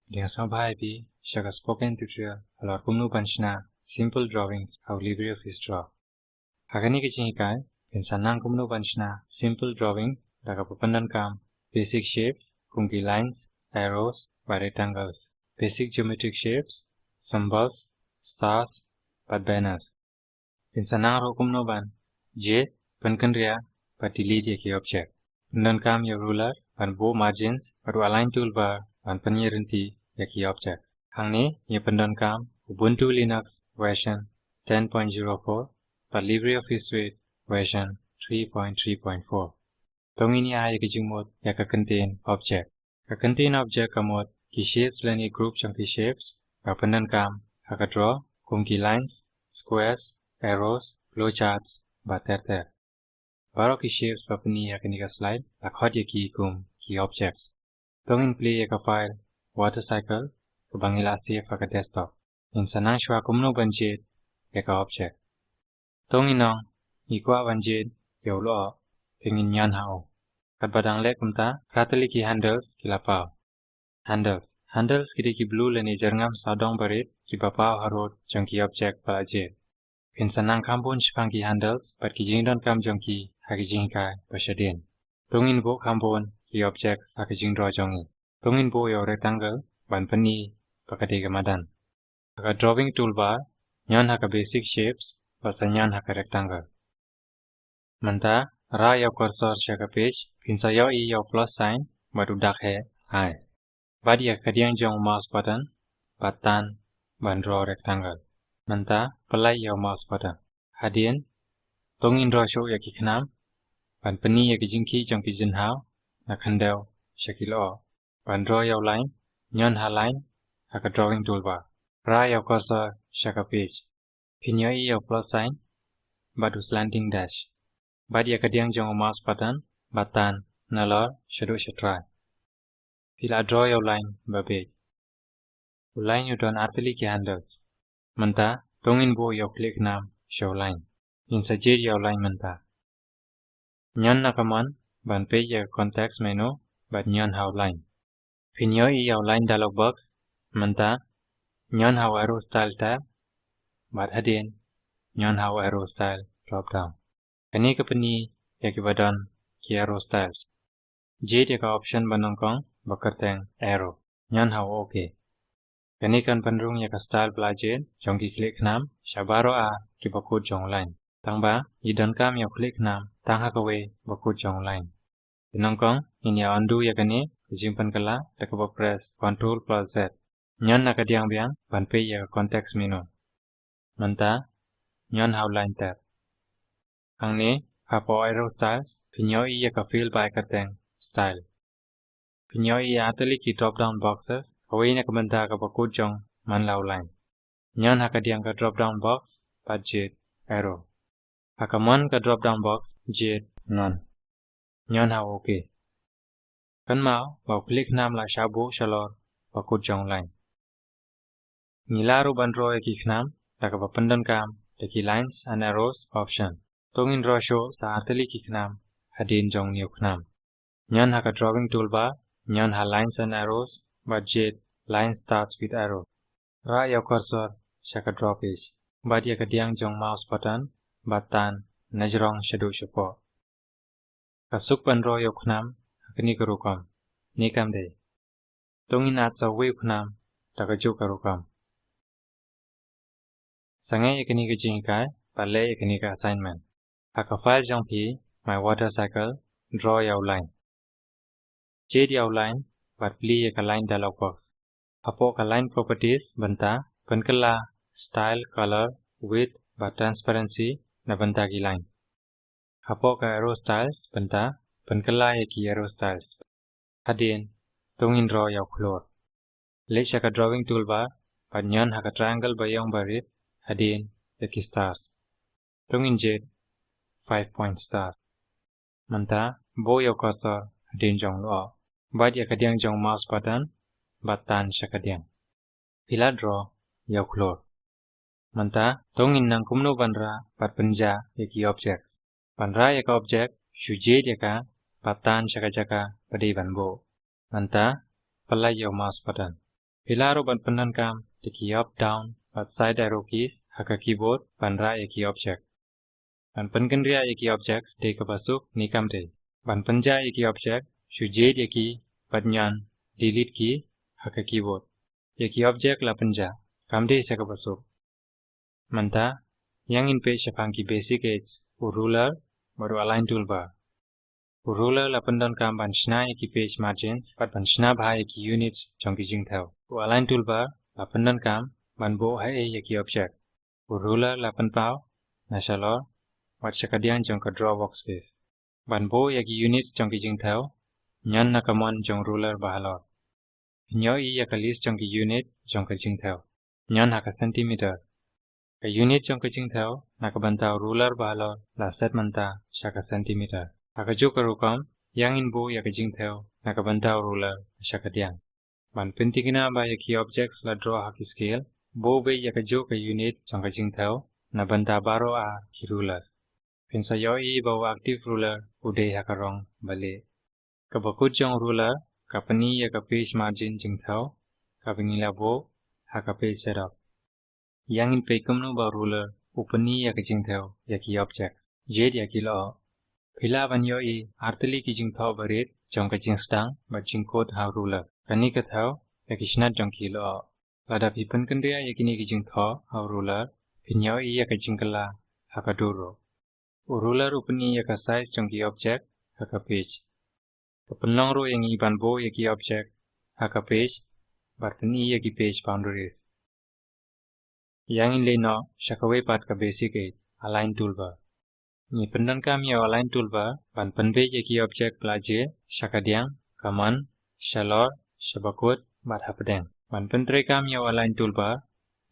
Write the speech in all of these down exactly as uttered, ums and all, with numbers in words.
Pdiang sngewbha ïa phi sha ka spoken tutorial halor kumno ban shna simple drawings ha u LibreOffice Draw. Ha kane ka jinghikai, phin sa nang kumno ban shna simple drawing da kaba pyndonkam basic shapes kum ki lines, arrows bad rectangles, basic geometric shapes, symbols, stars bad banners. Phin sa nang ruh kumno ban jied, pynkynriah bad delete ïa ki object. Pyndonkam ïa u ruler ban buh margins bad u align toolbar ban pynïarynti ïa ki object. Hangne ngi pyndonkam Ubuntu Linux version ten point zero four bad LibreOffice Suite version three point three point four. To ngin ïa ai ka jingmut ïa ka kyntien object. Ka kyntien object ka mut ki shapes lane group jong ki shapes ba pyndonkam ha ka draw kum ki lines, squares, arrows, flowcharts bad ter ter. Baroh ki shapes ba pyni ha kane ka slide la khot ïa ki kum ki objects. To ngin plie ïa ka file Watercycle kaba ngi la save ha ka desktop. Ngin sa nang shuwa kumno ban jied ïa ka object. To ngin ong ngi kwah ban jied ïa u lyoh, te ngin ñion ha u. Katba dang leh kumta, katba tylli ki handles ki la paw. Handles. Handles ki dei ki blue lane jyrngam sawdong barit kiba paw harud jong ki object ba la jied. Phin sa nang kham bun shaphang ki handles bad ki jingdonkam jong ki ha ki jinghikai ba shadien. To ngin buh kham bun ki object ha ka jingdraw jong ngi. To ngin buh ïa u rectangle ban pyni ba ka dei ka madan. Ha ka drawing toolbar, ñion ha ka basic shapes bad sa ñion ha ka rectangle. Mynta, rah ïa u cursor sha ka page, phin sa ïohi ïa u plus sign bad u dak heh ai. Bat ïa ka diang jong u mouse button bad tan ban draw rectangle. Mynta, pyllait ïa u mouse button. Hadien, to ngin draw shuh ïa ki khnam ban pyni ïa ki jingkhih jong ki jingthaw na khyndew sha ki lyoh. Ban draw ïa u line, ñion ha line ha ka drawing toolbar. Rah ïa u cursor sha ka page. Phin ïohi ïa u plus sign bad u slanting dash. Bat ïa ka diang jong u mouse button bad tan nalor shaduh sha trai. Phi la draw ïa u line ba bieit. U line u don artylli ki handles. Mynta, to ngin buh ïa u khlieh khnam sha u line. Ngin sa jied ïa u line mynta. Ñion na ka mon ban peit ïa ka context menu bad ñion ha u line. Phin ïohi ïa u line dialog box mynta, ñion ha u arrow style tab bad hadien ñion ha u arrow style drop down. Kane ka pyni ïa kiba don ki arrow styles. Jied ïa ka option ba nyngkong ba kyrteng arrow. Ñion ha u OK. Kane kan pynrung ïa ka style ba la jied jong ki khlieh khnam sha baroh ar kiba kut jong u line. Tangba ngi donkam ïa u khlieh khnam tang ha kawei ba kut jong u line. Te nyngkong ngin ïa undo ïa kane ka jingpynkylla da kaba press Control plus Z. Ñion na ka diang biang ban peit ïa ka context menu. Mynta ñion ha u line tab. Hangne, hapoh arrow styles, phin ïohi ïa ka field ba ai kyrteng style. Phin ïohi ïa artylli ki drop down boxes, kawei na ka bynta kaba kut jong man la u line. Ñion ha ka diang ka drop down box bad jied arrow. Ha ka mon ka drop down box jied none. Ñion ha u OK. Kynmaw ba u khlieh khnam la shah buh shalor ba kut jong u line. Ngi lah ruh ban draw ïa ki khnam da kaba pyndonkam da ki lines and arrows option. To ngin draw shuh sa artylli ki khnam hadien jong une u khnam. Ñion ha ka drawing toolbar, ñion ha lines and arrows bad jied line starts with arrow. Rah ïa u cursor sha ka draw page. Bat ïa ka diang jong u mouse button bad tan najrong shaduh shapoh. Ka suk ban draw ïa u khnam ha kane ka rukom. Ne kam dei. To ngin add sa uwei u khnam da kajuh ka rukom. Sangeh ïa kane ka jinghikai bad leh ïa kane ka assignment. Ha ka file jong phi, My Watercycle, draw ïa u line. Jied ïa u line bad plie ïa ka line dialog box. Hapoh ka line properties bynta, pynkylla style, color, width bad transparency na bynta ki line. Hapoh ka arrow styles bynta, pynkylla ïa ki arrow styles. Hadien, to ngin draw ïa u khlur. Leit sha ka drawing toolbar bad ñion ha ka triangle ba ïong ba rit hadien ïa ki stars. To ngin jied five point star. Mynta, buh ïa u cursor hadien jong u lyoh. Bat ïa ka diang jong u mouse button bad tan sha ka diang. Phi la draw ïa u khlur. Mynta, to ngin nang kumno ban rah bad pynjah ïa ki object. Ban rah ïa ka object, shu jied ïa ka bad tan sha ka jaka ba dei ban buh. Mynta, pyllait ïa u mouse button. Phi lah ruh ban pyndonkam da ki up, down bad side arrow keys ha ka keyboard ban rah ïa ki object. Ban pynkynriah ïa ki object dei kaba suk ne kam dei. Ban pynjah ïa ki object, shu jied ïa ki bad ñion delete key ha ka keyboard. Ïa ki object la pynjah, kam dei sa kaba suk. Mynta, ïa ngin peit shaphang ki basic aids, u ruler bad u align toolbar. U ruler la pyndonkam ban shna ïa ki page margins bad ban shna bha ïa ki units jong ki jingthew. U align toolbar la pyndonkam ban buh haei ïa ki object. U ruler la pynpaw na shalor wat sha kadiang jong ka draw workspace. Ban buh ïa ki units jong ki jingthew, ñion na ka mon jong ruler ba halor. Phin ïohi ïa ka list jong ki unit jong ka jingthew. Ñion ha ka centimeter. Ka unit jong ka jingthew na ka bynta u ruler ba halor la set mynta sha ka centimeter. Ha kajuh ka rukom, ïa ngin buh ïa ka jingthew na ka bynta u ruler sha kadiang. Ban pyntikna ba ïa ki objects la draw ha ki scale, buh beit ïa kajuh ka unit jong ka jingthew na bynta baroh ar ki ruler. Phin sa ïohi ba u active ruler u dei ha ka rong ba lieh. Kaba kut jong ruler ka pyni ïa ka page margin jingthew kaba ngi la buh ha ka page setup. Ïa ngin peit kumno ba ruler u pyni ïa ka jingthew ïa ki object. Jied ïa ki lyoh. Phi lah ban ïohi artylli ki jingthoh barit jong ka jingsdang bad jingkut ha ruler. Kane ka thew ïa ki snat jong ki lyoh. Lada phi pynkynriah ïa kine ki jingthoh ha u ruler, phin ïohi ïa ka jingkylla ha ka dur ruh. U ruler u pyni ïa ka size jong ki object ha ka page. Ka pynlong ruh ïa ngi ban buh ïa ki object ha ka page bad pyni ïa ki page boundaries. Ïa ngin leit noh sha kawei pat ka basic aid, align toolbar. Ngi pyndonkam ïa u align toolbar ban pynbeit ïa ki object ba la jied sha kadiang, ka mon, shalor, sha bakut bad hapdeng. Ban pyntreikam ïa u align toolbar,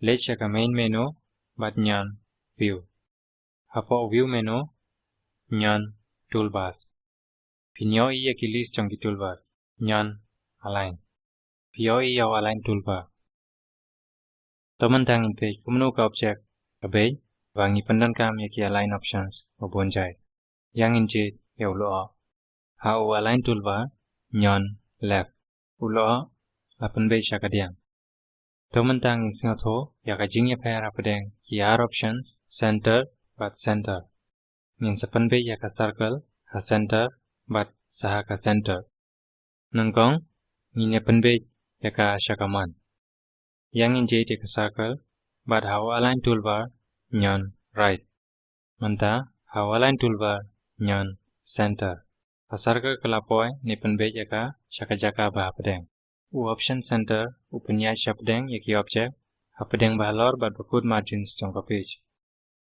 leit sha ka main menu bad ñion view. Hapoh view menu, ñion toolbars. Phin ïohi ïa ki list jong ki toolbar, ñion align. Phi ïohi ïa u align toolbar. To mynta ngin peit kumno ka object ka beit ba ngi pyndonkam ïa ki align options ba bun jait. Ïa ngin jied ïa u lyoh. Ha u align toolbar, ñion left. U lyoh la pynbeit sha kadiang. To mynta ngin sngewthuh ïa ka jingïapher hapdeng ki ar options, center bad center. Ngin sa pynbeit ïa ka circle ha center bad sa ha ka center. Nyngkong, ngin ïa pynbeit ïa ka sha ka mon. Ïa ngin jied ïa ka circle bad ha u align toolbar, ñion right. Mynta ha u align toolbar, ñion center. Ka circle ka la poi ne pynbeit ïa ka sha ka jaka ba hapdeng. U option center u pynïaid shapdeng ïa ki object hapdeng ba halor bad bakut margins jong ka page.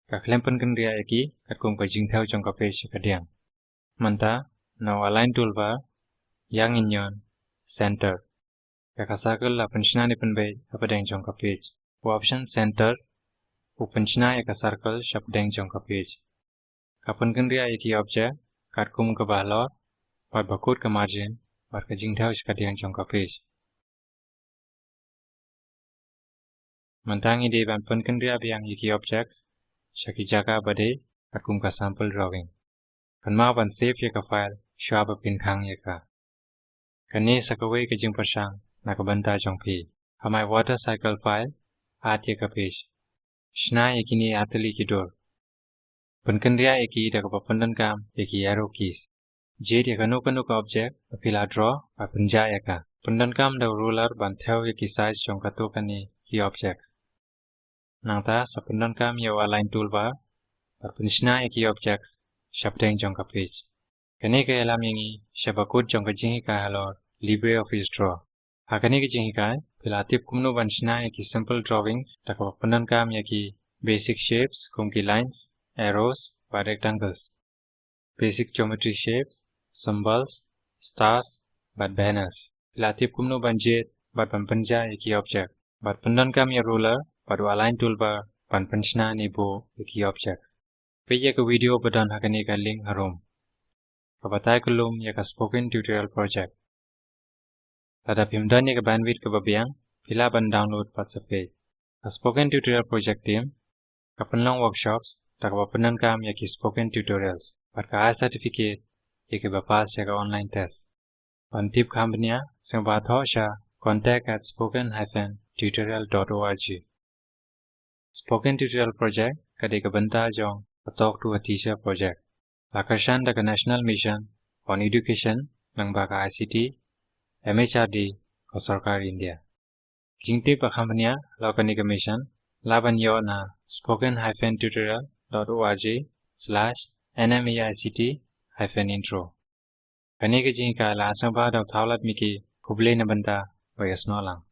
Ka khlem pynkynriah ïa ki katkum ka jingthew jong ka page sha kadiang. Mynta na u align toolbar, ïa ngin ñion center. Ïa ka circle la pynshna ne pynbeit hapdeng jong ka page. U option center u pynshna ïa ka circle shapdeng jong ka page. Ka pynkynriah ïa ki object katkum kaba halor bad bakut ka margin bad ka jingthew sha kadiang jong ka page. Mynta ngi dei ban pynkynriah biang ïa ki object sha ki jaka ba dei katkum ka sample drawing. Kynmaw ban save ïa ka file shuwa ba phin khang ïa ka. Kane sa kawei ka jingpyrshang na ka bynta jong phi. Ha My Water Cycle file, add ïa ka page. Shna ïa kine artylli ki dur. Pynkynriah ïa ki da kaba pyndonkam ïa ki arrow keys. Jied ïa kano kano ka object ba phi la draw bad pynjah ïa ka. Pyndonkam da u ruler ban thew ïa ki size jong kato kane ki object. Nangta sa pyndonkam ïa u align toolbar bad pynshna ïa ki object shapdeng jong ka page. Kane ka ïalam ïa ngi sha bakut jong ka jinghikai halor LibreOffice Draw. Ha kane ka jinghikai phi la tip kumno ban shna ïa ki simple drawings da kaba pyndonkam ïa ki basic shapes kum ki lines, arrows bad rectangles. Basic geometry shapes, symbols, stars bad banners. Phi la tip kumno ban jied bad ban pynjah ïa ki object. Bad pyndonkam ïa ruler bad u align toolbar ban pynshna ne buh ïa ki object. Peit ïa ka video ba don ha kane ka link harum, ka batai kyllum ïa ka Spoken Tutorial Project. Lada phim don ïa ka bandwidth kaba biang, phi lah ban download bad sa peit. Ka Spoken Tutorial Project team ka pynlong workshops da kaba pyndonkam ïa ki spoken tutorials bad ka ai certificate ïa kiba pass ïa ka online test. Ban tip kham bniah, sngewbha thoh sha contact at spoken hyphen tutorial dot org. Spoken Tutorial Project ka dei ka bynta jong ka Talk to a Teacher Project, la kyrshan da ka National Mission on Education lyngba ka I C T, M H R D, ka Sorkar India. Jingtip ba kham bniah halor kane ka mission lah ban ïoh na spoken hyphen tutorial dot org slash nmeict hyphen intro. Kane ka jinghikai la sngewbha da u Thawlad Miki, khublei na bynta ba ïa snoh lang.